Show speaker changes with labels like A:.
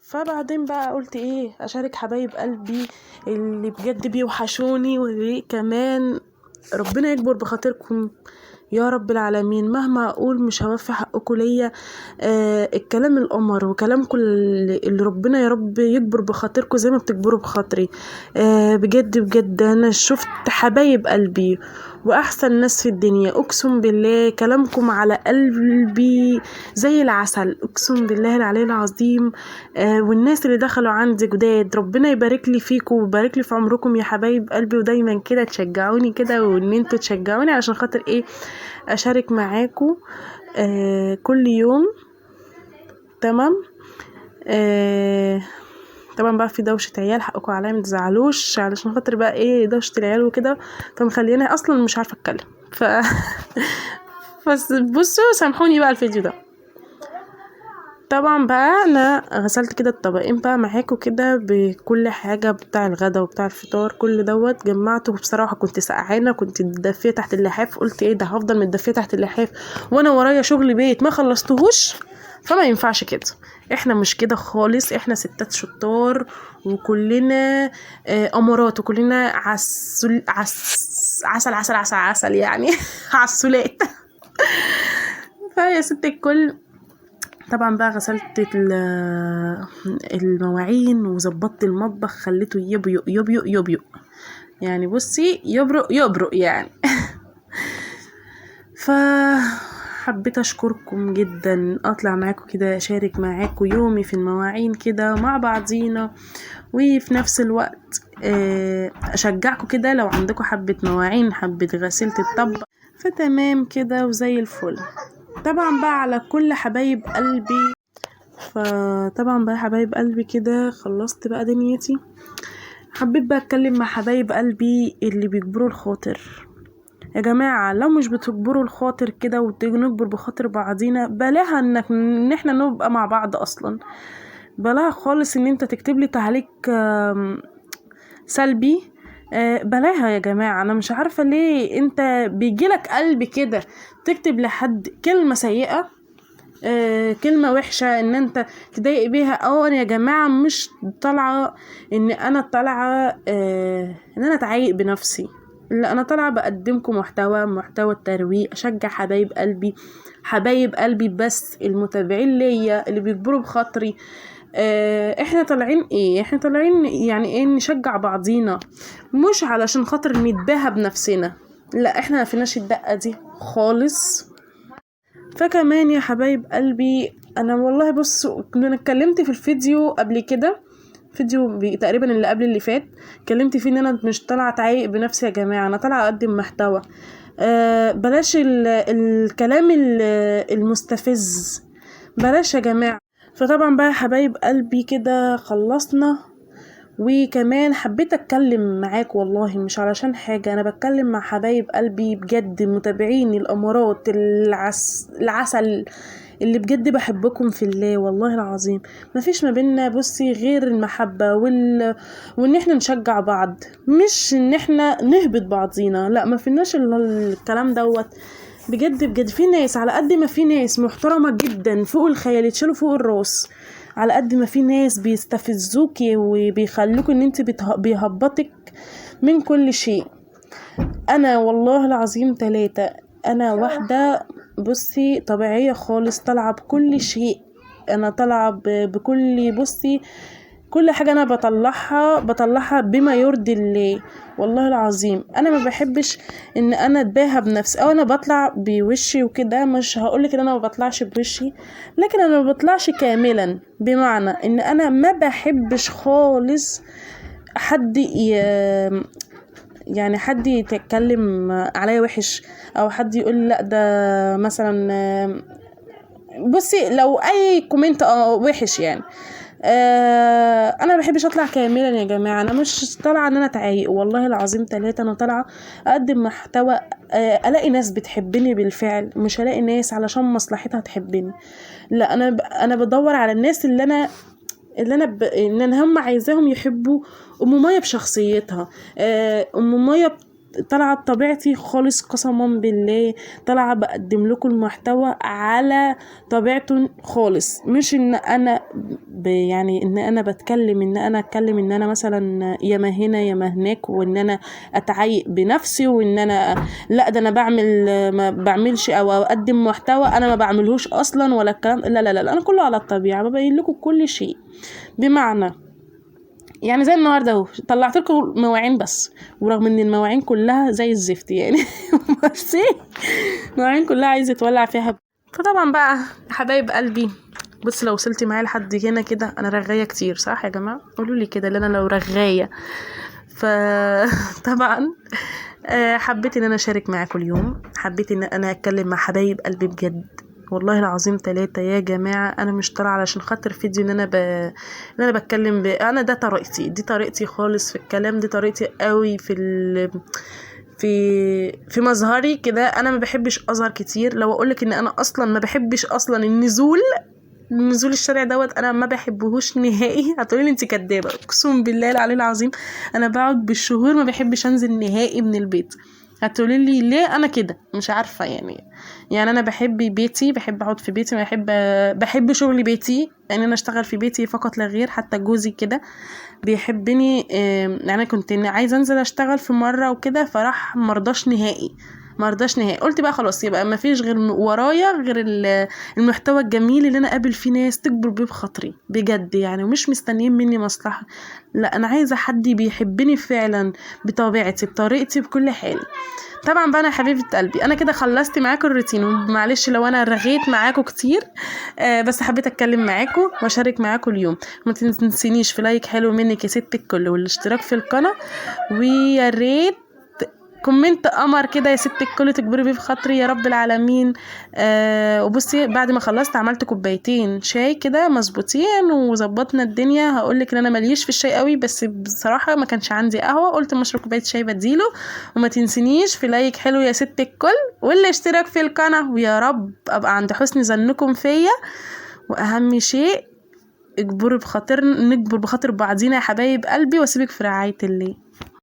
A: فبعدين بقى قلت ايه، اشارك حبايب قلبي اللي بجد بيوحشوني، واللي كمان ربنا يكبر بخاطركم يا رب العالمين. مهما اقول مش هوفي حقكم ليا. الكلام القمر وكلامكم اللي ربنا يا رب يكبر بخاطركم زي ما بتكبروا بخاطري. بجد بجد انا شفت حبايب قلبي واحسن ناس في الدنيا، اقسم بالله كلامكم على قلبي زي العسل، اقسم بالله العلي العظيم. والناس اللي دخلوا عندي جداد ربنا يبارك لي فيكم ويبارك لي في عمركم يا حبايب قلبي، ودايما كده تشجعوني كده، وان انتوا تشجعوني علشان خاطر ايه اشارك معاكم كل يوم. تمام. طبعا بقى في دوشة عيال، حقكم عليا ما تزعلوش، علشان خاطر بقى ايه دوشة العيال وكده، فمخليني اصلا مش عارفة اتكلم. بس بصوا سامحوني بقى الفيديو ده. طبعا بقى انا غسلت كده الطبقين بقى معاكم كده بكل حاجة، بتاع الغدا وبتاع الفطار كل دوت جمعته. بصراحة كنت سقعانه، كنت متدفيه تحت اللحاف، قلت ايه ده هفضل متدفيه تحت اللحاف وانا ورايا شغل بيت ما خلصتهوش، فما ينفعش كده. احنا مش كده خالص، احنا ستات شطار وكلنا امارات، وكلنا عسل عسل عسل عسل عسل يعني عسولات. فيا ست الكل طبعا بقى غسلت المواعين وظبطت المطبخ، خليته يبيق يبيق يبيق يعني، بصي يبرق يبرق يعني. فحبيت اشكركم جدا، اطلع معاكم كده اشارك معاكم يومي في المواعين كده مع بعضينا، وفي نفس الوقت اشجعكم كده لو عندكم حبة مواعين، حبة غسيلة الطبق، فتمام كده وزي الفل. طبعا بقى على كل حبايب قلبي. فطبعا بقى حبايب قلبي كده خلصت بقى دنيتي. حبيت بقى اتكلم مع حبايب قلبي اللي بيجبروا الخاطر. يا جماعة لو مش بتجبروا الخاطر كده ونجبر بخاطر بعضينا، بلاها ان احنا نبقى مع بعض اصلا، بلاها خالص ان انت تكتب لي تعليق سلبي. بلاها يا جماعة. انا مش عارفة ليه انت بيجيلك قلب كده تكتب لحد كلمة سيئة، كلمة وحشة ان انت تضايق بيها. او انا يا جماعة مش طالعة ان انا طالعة ان انا اتعايق بنفسي، لا انا طالعة بقدمكم محتوى الترويق، اشجع حبايب قلبي، حبايب قلبي بس المتابعين ليا اللي بيكبروا بخاطري. احنا طالعين ايه؟ احنا طالعين يعني ايه؟ نشجع بعضينا، مش علشان خاطر نتباهى بنفسنا، لا احنا ما فيناش الدقة دي خالص. فكمان يا حبايب قلبي انا والله بصوا انا اتكلمت في الفيديو قبل كده، فيديو تقريبا اللي قبل اللي فات، اتكلمت فيه ان انا مش طالعه اتعايق بنفسي يا جماعة، انا طالعه اقدم محتوى. بلاش الكلام المستفز، بلاش يا جماعة. فطبعا بقى يا حبايب قلبي كده خلصنا. وكمان حبيت اتكلم معاك والله مش علشان حاجة، انا بتكلم مع حبايب قلبي بجد، متابعيني الامارات العسل اللي بجد بحبكم في الله والله العظيم. مفيش ما بينا بصي غير المحبة وان احنا نشجع بعض، مش ان احنا نهبط بعضينا، لا ما فيناش الكلام دوت بجد بجد. في ناس على قد ما في ناس محترمة جدا فوق الخيال يتشالوا فوق الراس، على قد ما في ناس بيستفزوكي وبيخلوك ان انت بيهبطك من كل شيء. انا والله العظيم 3، انا واحدة بصي طبيعية خالص، طالعة بكل شيء، انا طالعة بكل بصي كل حاجة انا بطلعها بما يرضي الله والله العظيم. انا ما بحبش ان انا اتباهى بنفسي، او انا بطلع بوشي وكده، مش هقولك ان انا ما بطلعش بوشي، لكن انا ما بطلعش كاملا، بمعنى ان انا ما بحبش خالص حد يعني حد يتكلم عليا وحش، او حد يقول لا ده مثلا بصي لو اي comment وحش يعني. انا ما بحبش اطلع كاملا يا جماعة، انا مش طالعه ان انا اتعايق والله العظيم 3، انا طالعه اقدم محتوى، الاقي ناس بتحبني بالفعل، مش الاقي ناس علشان مصلحتها تحبني، لا انا بدور على الناس اللي انا اللي انا ان انا هم عايزاهم يحبوا ام مايا بشخصيتها، ام مايا طالعه بطبيعتي خالص، قسما بالله طالعه بقدم لكم المحتوى على طبيعته خالص، مش ان انا يعني ان انا بتكلم ان انا اتكلم ان انا مثلا ياما هنا ياما هناك، وان انا اتعايق بنفسي، وان انا لا ده انا بعمل ما بعملش او اقدم محتوى انا ما بعملهوش اصلا ولا الكلام. لا لا لا، انا كله على الطبيعة، ببين لكم كل شيء. بمعنى يعني زي النهارده اهو طلعت لكم مواعين بس، ورغم ان المواعين كلها زي الزفت يعني بس المواعين كلها عايزه تولع فيها. فطبعا بقى حبايب قلبي، بص لو وصلتي معايا لحد هنا كده، انا رغايه كتير صح يا جماعة؟ قولوا لي كده اللي انا لو رغايه. فطبعا حبيت ان انا اشارك معاكم اليوم، حبيت ان انا اتكلم مع حبايب قلبي بجد والله العظيم 3 يا جماعة. انا مش طالعه علشان خاطر فيديو ان انا ان انا بتكلم انا ده طريقتي، دي طريقتي خالص في الكلام، دي طريقتي قوي في في مظهري كده. انا ما بحبش اظهر كتير. لو اقولك ان انا اصلا ما بحبش اصلا النزول، نزول الشارع دوت انا ما بحبهوش نهائي. هتقولي لي انت كدابه، اقسم بالله العلي العظيم انا بقعد بالشهور ما بحبش انزل نهائي من البيت. هتقولي لي ليه؟ انا كده مش عارفه يعني انا بحب بيتي، بحب اقعد في بيتي، بحب شغل بيتي، يعني انا اشتغل في بيتي فقط لا غير. حتى جوزي كده بيحبني، يعني انا كنت عايزه انزل اشتغل في مرة وكده، فراح مرضاش نهائي، مرضاش نهائي. قلت بقى خلاص يبقى ما فيش غير ورايا غير المحتوى الجميل اللي انا اقابل فيه ناس تكبر بيه بخاطري بجد يعني، ومش مستنيين مني مصلحة، لا انا عايزه حد بيحبني فعلا بطبيعتي بطريقتي بكل حالي. طبعا بقى انا حبيبه قلبي انا كده خلصت معاكم الروتين، ومعلش لو انا رغيت معاكم كتير، بس حبيت اتكلم معاكم واشارك معاكم اليوم. ما تنسينيش في like حلو منك يا ست الكل، والاشتراك في القناة، ويا ريت comment قمر كده يا ست الكل تكبري بيه في خاطري يا رب العالمين. وبصي بعد ما خلصت عملت كوبايتين شاي كده مظبوطين وظبطنا الدنيا. هقولك ان انا ماليش في الشاي قوي، بس بصراحة ما كانش عندي قهوة، قلت ما اشرب كوباية شاي بديله. وما تنسينيش في like حلو يا ست الكل، والاشتراك في القناة، ويا رب ابقى عند حسن ظنكم فيا. واهم شيء اجبروا بخاطر، نجبر بخاطر بعضينا يا حبايب قلبي، واسيبك في رعاية الله.